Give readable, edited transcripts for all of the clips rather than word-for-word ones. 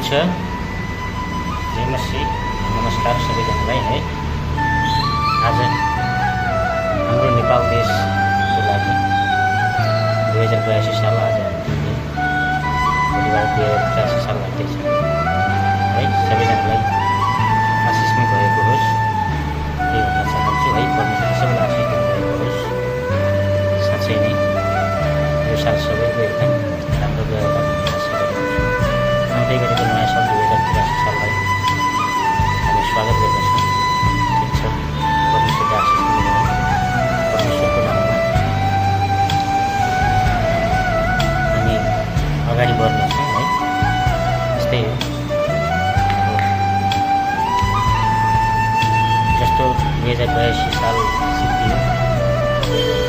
हुन्छ। जय मसी, नमस्कार सबैजनालाई है। आज हाम्रो नेपाल देशको लागि 2082 साल आज बुधबार 2083 साल लाग्दैछ है। सबैजनालाई आशिषमै भएको होस्, यही भन्न चाहन्छु है। परमेश्वरले सबैलाई आशिष दिनुभएको होस्। साँच्चै नै यो साल सबैको एकदम राम्रो गएर आशा गर्दछु। आउँदै गरेको नयाँ साल 2083 साललाई हामी स्वागत गर्दछौँ। ठिक छ, परमेश्वरले आशिष दिनुभयो। परमेश्वरको नाममा हामी अगाडि बढ्नेछौँ है। यस्तै हो, जस्तो 2082 साल सिद्धियो,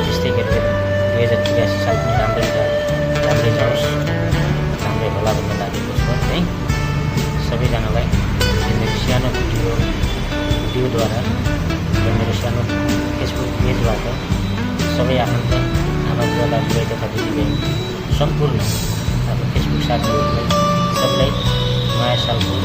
त्यस्तै गरेर 2083 साल पनि राम्रै जाओस्, राम्रै होला भन्ने लागेको छ है। सबैजनालाई मेरो सानो भिडियोद्वारा र मेरो सानो फेसबुक पेजबाट सबै आफन्त आमा बुवा दाजुभाइ तथा दिदीबहिनी सम्पूर्ण अब फेसबुक साथीहरूलाई सबैलाई नयाँ सालको